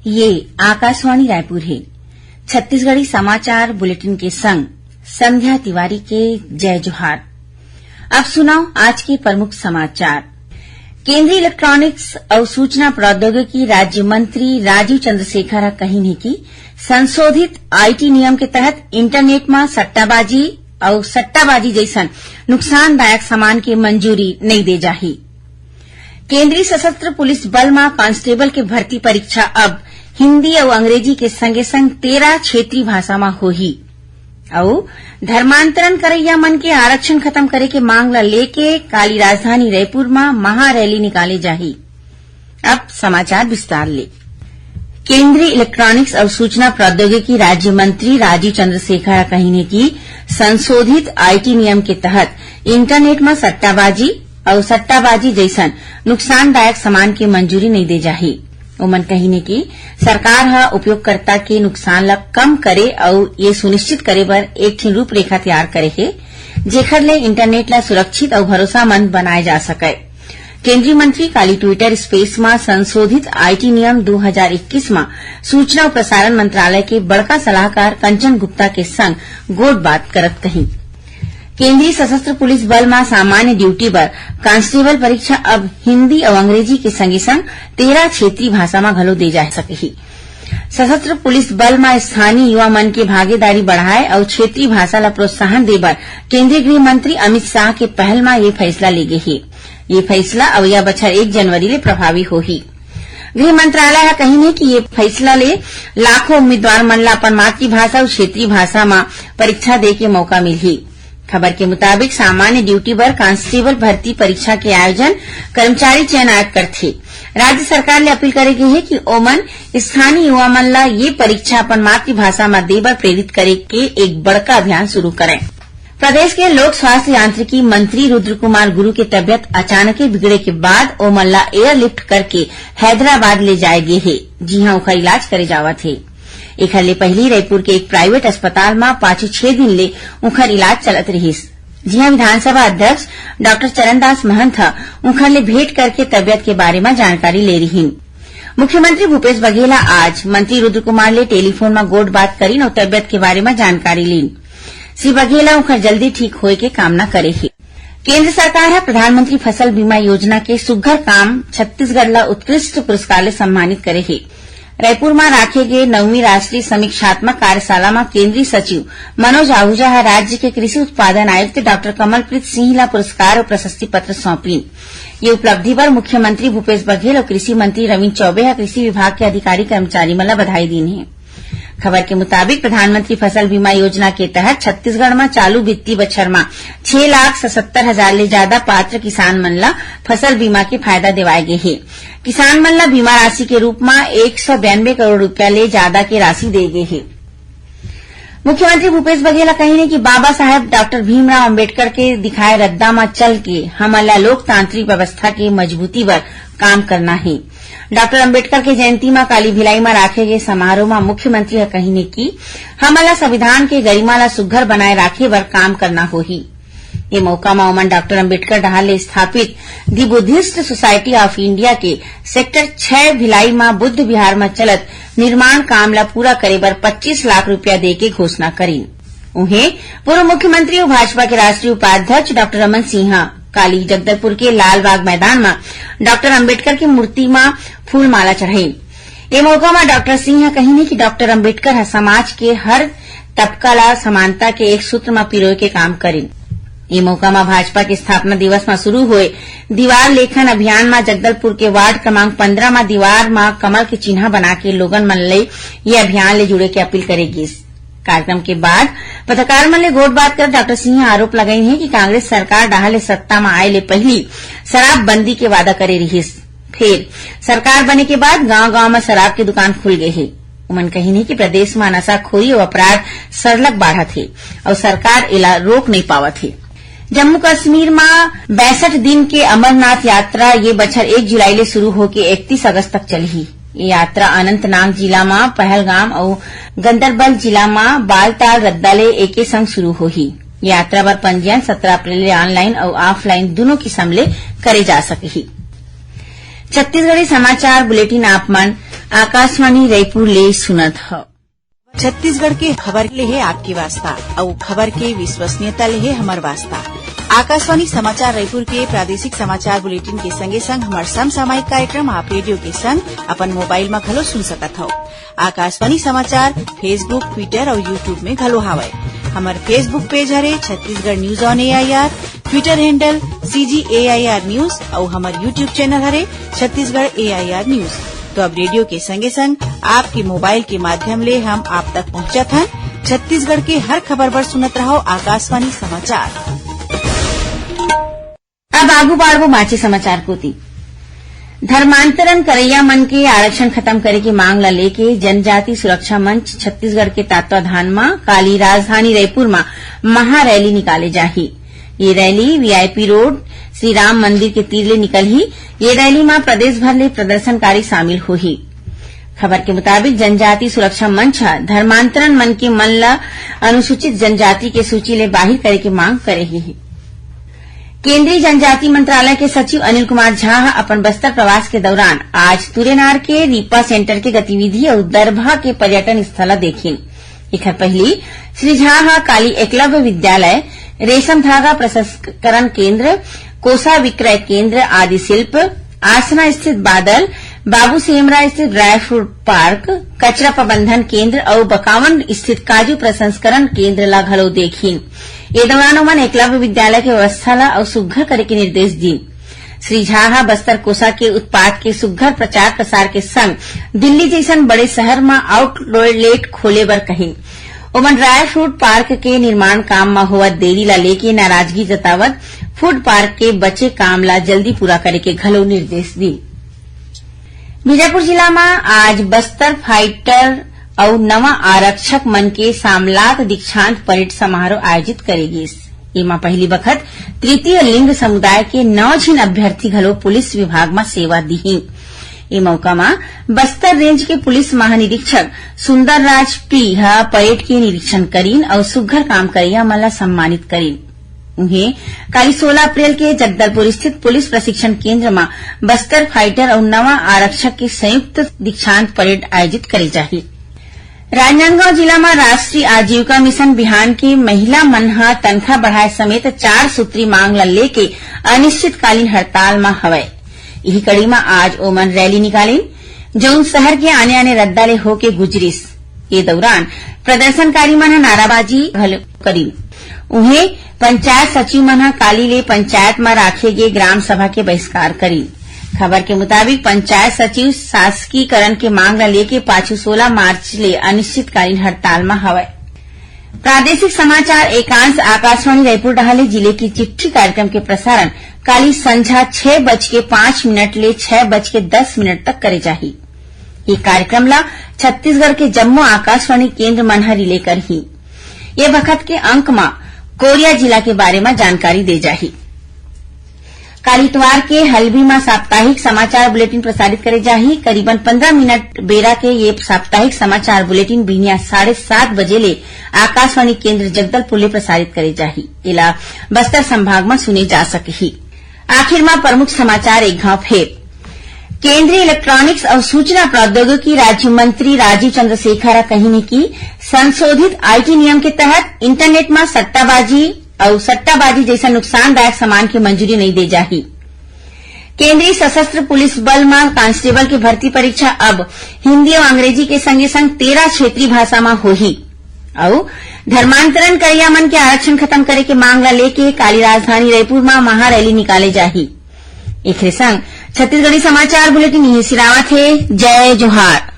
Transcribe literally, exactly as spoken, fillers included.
ये आकाशवाणी रायपुर हे। छत्तीसगढ़ी समाचार बुलेटिन के संग संध्या तिवारी के जय जोहार। अब सुनव आज के प्रमुख समाचार। केंद्रीय इलेक्ट्रॉनिक्स अउ सूचना प्रौद्योगिकी राज्य मंत्री राजीव चंद्रशेखर ह कहिन हे कि संशोधित आईटी नियम के तहत इंटरनेट म सट्टाबाजी अउ सट्टाबाजी जइसन नुकसानदायक सामान के मंजूरी नइ दे जाही। केंद्रीय सशस्त्र पुलिस बल म कांस्टेबल के भर्ती परीक्षा अब हिंदी अउ अंग्रेजी के संगे संग तेरह क्षेत्रीय भाषा म होही। अउ धर्मांतरण करइया मन के आरक्षण खत्म करे के मांग ल लेके काली राजधानी रायपुर म महारैली निकाले जाही। अब समाचार विस्तार ले। केंद्रीय इलेक्ट्रॉनिक्स अउ सूचना प्रौद्योगिकी राज्य मंत्री राजीव चंद्रशेखर ह कहिन हे कि संशोधित आईटी नियम के तहत इंटरनेट म सट्टाबाजी अउ सट्टाबाजी जइसन नुकसानदायक सामान के मंजूरी नइ दे जाही। ओमन कहिन हे कि सरकार ह उपयोगकर्ता के नुकसान ल कम करे अउ ये सुनिश्चित करे बर एक ठिन रूपरेखा तैयार करे हे, जेखर ले इंटरनेट ल सुरक्षित अउ भरोसामंद बनाए जा सकय। केंद्रीय मंत्री काली ट्विटर स्पेस म संशोधित आईटी नियम दू हजार इक्कीस म सूचना अउ प्रसारण मंत्रालय के बड़का सलाहकार कंचन गुप्ता के संग गोठबात करत कहिन। केंद्रीय सशस्त्र पुलिस बल म सामान्य ड्यूटी बर कांस्टेबल परीक्षा अब हिंदी अउ अंग्रेजी के संगे संग तेरह क्षेत्रीय भाषा म घलो दे जा सकही। सशस्त्र पुलिस बल म स्थानीय युवा मन के भागीदारी बढ़ाए अउ क्षेत्रीय भाषा ल प्रोत्साहन दे बर केंद्रीय गृह मंत्री अमित शाह के पहल म ये फैसला ले गे हे। ये फैसला अवइया बछर एक जनवरी ले प्रभावी होही। गृह मंत्रालय ह कहिन हे कि ये फैसला ले लाखों उम्मीदवार मन ल अपन मातृभाषा अउ क्षेत्रीय भाषा म परीक्षा दे के मौका मिलही। खबर के मुताबिक, सामान्य ड्यूटी बर कांस्टेबल भर्ती परीक्षा के आयोजन कर्मचारी चयन आयोग करथे। राज्य सरकार ले अपील करे गे हे कि ओमन स्थानीय युवा मन ल ये परीक्षा अपन मातृभाषा म दे बर प्रेरित करे के एक बड़का अभियान शुरू करय। प्रदेश के लोक स्वास्थ्य यांत्रिकी मंत्री रुद्र कुमार गुरु के तबियत अचानके बिगड़े के बाद ओमन ला एयरलिफ्ट करके हैदराबाद ले जाए गे हे, जिहां ओखर इलाज करे जावत हे। एखर ले पहिली रईपुर के एक प्राइवेट अस्पताल म पाछू छह दिन ले उंखर इलाज चलत रिहिस, जिहां विधानसभा अध्यक्ष डॉक्टर चरणदास महंत ह उंखर ले भेंट करके तबियत के बारे म जानकारी ले रिहिन। मुख्यमंत्री भूपेश बघेल ह आज मंत्री रुद्र कुमार ले टेलीफोन म गोठ बात करिन अउ तबियत के बारे म जानकारी लीन। श्री बघेल ह उंखर जल्दी ठीक होए के कामना करे हे। केंद्र सरकार ह प्रधानमंत्री फसल बीमा योजना के सुग्घर काम छत्तीसगढ़ ल उत्कृष्ट पुरस्कार ले सम्मानित करे हे। रायपुर म राखे गे नौवीं राष्ट्रीय समीक्षात्मक कार्यशाला म केंद्रीय सचिव मनोज आहूजा ह राज्य के कृषि उत्पादन आयुक्त डॉक्टर कमलप्रीत सिंह ल पुरस्कार अउ प्रशस्ति पत्र सौंपिन। ये उपलब्धि बर मुख्यमंत्री भूपेश बघेल अउ कृषि मंत्री रविंद्र चौबे ह कृषि विभाग के अधिकारी कर्मचारी मन ल बधाई दीन हे। खबर के मुताबिक, प्रधानमंत्री फसल बीमा योजना के तहत छत्तीसगढ़ म चालू वित्तीय बछर म छह लाख सतहत्तर हजार ले जादा पात्र किसान मन ल फसल बीमा के फायदा देवाय गे हे। किसान मन ल बीमा राशि के रूप म एक सौ बयानबे करोड़ रुपया ले जादा के राशि दे गे हे। मुख्यमंत्री भूपेश बघेल ह कहिन हे कि बाबा साहेब डॉक्टर भीमराव अंबेडकर के दिखाए रद्दा म चल के हमन ल लोकतांत्रिक व्यवस्था के मजबूती बर काम करना हे। डॉक्टर अंबेडकर के जयंती म काली भिलाई म राखे गे समारोह म मुख्यमंत्री ह कहिन हे कि हमन ल संविधान के गरिमा ल सुग्घर बनाए राखे बर काम करना होही। ये मौका म ओमन डॉक्टर अंबेडकर डहार ले स्थापित The Buddhist Society of India के सेक्टर छह भिलाई म बुद्ध विहार म चलत निर्माण काम ल पूरा करे बर पच्चीस लाख रुपया दे के घोषणा करिन। उहें, पूर्व मुख्यमंत्री अउ भाजपा के राष्ट्रीय उपाध्यक्ष डॉक्टर रमन सिंह ह काली जगदलपुर के लालबाग मैदान म डॉक्टर अंबेडकर के मूर्ति म फूलमाला चढ़ाइन। ए मौका म डॉक्टर सिंह ह कहिन हे कि डॉक्टर अंबेडकर ह समाज के हर तबका ला समानता के एक सूत्र म पिरोए के काम करिन। ए मौका म भाजपा के स्थापना दिवस म शुरू होए दीवार लेखन अभियान म जगदलपुर के वार्ड क्रमांक पंद्रह म दीवार म कमल के चिन्हा बना के लोगन मन ले ये अभियान ले जुड़े के अपील करे गिस। कार्यक्रम के बाद पत्रकार मन ले गोठबात करत डॉक्टर सिंह ह आरोप लगाइन हे कि कांग्रेस सरकार डहार ले सत्ता म आए ले पहिली शराबबंदी के वादा करे रिहिस, फेर सरकार बने के बाद गांव-गांव म शराब के दुकान खुल गे हे। उमन कहिन हे कि प्रदेश म नशाखोरी अउ अपराध सरलग बाढ़त हे अउ सरकार एला रोक नइ पावत हे। जम्मू कश्मीर म बैसठ दिन के अमरनाथ यात्रा ये बछर एक जुलाई ले शुरू होके इकतीस अगस्त तक चलही। ये यात्रा अनंतनाग जिला म पहलगाम अउ गंदरबल जिला म बालताल रद्दा ले एके संग शुरू होही। ये यात्रा बर पंजीयन सत्रह अप्रैल ले ऑनलाइन अउ ऑफलाइन दुनों किसम ले करे जा सकही। छत्तीसगढ़ी समाचार बुलेटिन आप मन आकाशवाणी रायपुर ले सुनत हव। छत्तीसगढ़ के खबर ले हे आपके वास्ता, अउ खबर के विश्वसनीयता ले हे हमर वास्ता। आकाशवाणी समाचार रायपुर के प्रादेशिक समाचार बुलेटिन के संगे संग हमर समसामयिक कार्यक्रम आप रेडियो के संग अपन मोबाइल म घलो सुन सकत हव। आकाशवाणी समाचार Facebook, Twitter अउ YouTube में घलो हावय। हमर Facebook पेज हरे Chhattisgarh news on AIR, Twitter handle CG AIR news अउ हमर YouTube चैनल हरे छत्तीसगढ़ एआईआर न्यूज। तो अब रेडियो के संगे संग आपके मोबाइल के माध्यम ले हम आप तक पहुंचत हन। छत्तीसगढ़ के हर खबर बर सुनत रहो आकाशवाणी समाचार। अब आगू बाढ़बो बांचे समाचार कोति। धर्मांतरण करैया मन के आरक्षण खत्म करे के मांग ला लेके जनजाति सुरक्षा मंच छत्तीसगढ़ के तत्वाधान म काली राजधानी रायपुर म महारैली निकाले जाही। ये rally VIP road Shri Ram मंदिर के तीर ले निकलही। ये रैली म प्रदेश भर ले प्रदर्शनकारी शामिल होही। खबर के मुताबिक, जनजाति सुरक्षा मंच ह धर्मांतरण मन के मन ल अनुसूचित जनजाति के सूची ले बाहिर करे के मांग करे हे। केंद्रीय जनजाति मंत्रालय के सचिव अनिल कुमार झा ह अपन बस्तर प्रवास के दौरान आज तुरेनार के रीपा सेंटर के गतिविधि अउ दरभा के पर्यटन स्थल ल देखिन। एखर पहिली श्री झा ह काली एकलव्य विद्यालय, रेशम धागा प्रसंस्करण केंद्र, कोसा विक्रय केंद्र, आदि शिल्प, आसना स्थित बादल, बाबू सेमरा स्थित ड्राई फ्रूट पार्क, कचरा प्रबंधन केंद्र अउ बकावंड स्थित काजू प्रसंस्करण केंद्र ला घलो देखिन। ए दौरान ओमन एकलव्य विद्यालय के व्यवस्था ला अउ सुघ्घर करे के निर्देश दीन। श्री झा ह बस्तर कोसा के उत्पाद के सुघ्घर प्रचार प्रसार के संग दिल्ली जइसन बड़े शहर म आउटलेट खोले बर कहिन। ओमन ड्राई फ्रूट पार्क के निर्माण काम म होवत देरी ला लेके नाराजगी जतावत फूड पार्क के बचे काम ला जल्दी पूरा करे के घलो निर्देश दीन। बीजापुर जिला म आज बस्तर फाइटर अउ नवा आरक्षक मन के सामलात दीक्षांत परेड समारोह आयोजित करे गिस। एमा पहिली बखत तृतीय लिंग समुदाय के नौ झिन अभ्यर्थी घलो पुलिस विभाग म सेवा दिही। ए मौका म बस्तर रेंज के पुलिस महानिरीक्षक सुंदरराज पी ह परेड के निरीक्षण करीन अउ सुघ्घर काम करइया मन ला सम्मानित करीन। उहें, काली सोलह अप्रैल के जगदलपुर स्थित पुलिस प्रशिक्षण केंद्र म बस्तर फाइटर अउ नवा आरक्षक के संयुक्त दीक्षांत परेड आयोजित करे जाही। राजनांदगांव जिला म राष्ट्रीय आजीविका मिशन बिहान के महिला मन ह तनखा बढ़ाए समेत चार सूत्री मांग ल लेके अनिश्चितकालीन हड़ताल म हवय। इही कड़ी म आज ओमन रैली निकालिन, जउन शहर के आने-आने रद्दा ले होके गुजरिस। ये दौरान प्रदर्शनकारी मन ह नाराबाजी घलो करिन। उहें, पंचायत सचिव मन ह काली ले पंचायत म राखे गे ग्राम सभा के बहिष्कार करिन। खबर के मुताबिक, पंचायत सचिव शासकीकरण के मांग ल लेके पाछू सोलह मार्च ले अनिश्चितकालीन हड़ताल म हवय। प्रादेशिक समाचार एकांश आकाशवाणी रायपुर डहार ले जिले की चिट्ठी कार्यक्रम के प्रसारण काली संझा छह बज के पाँच मिनट ले छह बज के दस मिनट तक करे जाही। ये कार्यक्रम ला छत्तीसगढ़ के जम्मो आकाशवाणी केंद्र मन ह रिले करही। ये बखत के अंक म कोरिया जिला के बारे म जानकारी दे जाही। काल इतवार के हल्बी म साप्ताहिक समाचार बुलेटिन प्रसारित करे जाही। करीबन पन्द्रह मिनट बेरा के ये साप्ताहिक समाचार बुलेटिन बिहनिया साढ़े सात बजे ले आकाशवाणी केंद्र जगदलपुर ले प्रसारित करे जाही। एला बस्तर संभाग म सुने जा सकही। आखिर म प्रमुख समाचार एक घाव फेर। केंद्रीय इलेक्ट्रॉनिक्स अउ सूचना प्रौद्योगिकी राज्य मंत्री राजीव चंद्रशेखर ह कहिन हे कि संशोधित आईटी नियम के तहत इंटरनेट म सट्टाबाजी अउ सट्टाबाजी जइसन नुकसानदायक सामान के मंजूरी नइ दे जाही। केंद्रीय सशस्त्र पुलिस बल म कांस्टेबल के भर्ती परीक्षा अब हिंदी अउ अंग्रेजी के संगे संग तेरह क्षेत्रीय भाषा म होही। अउ धर्मांतरण करइया मन के आरक्षण खत्म करे के मांग ल लेके काली राजधानी रायपुर म महारैली निकाले जाही। एखरे संग छत्तीसगढ़ी समाचार बुलेटिन इहें सिरावत हे। जय जोहार।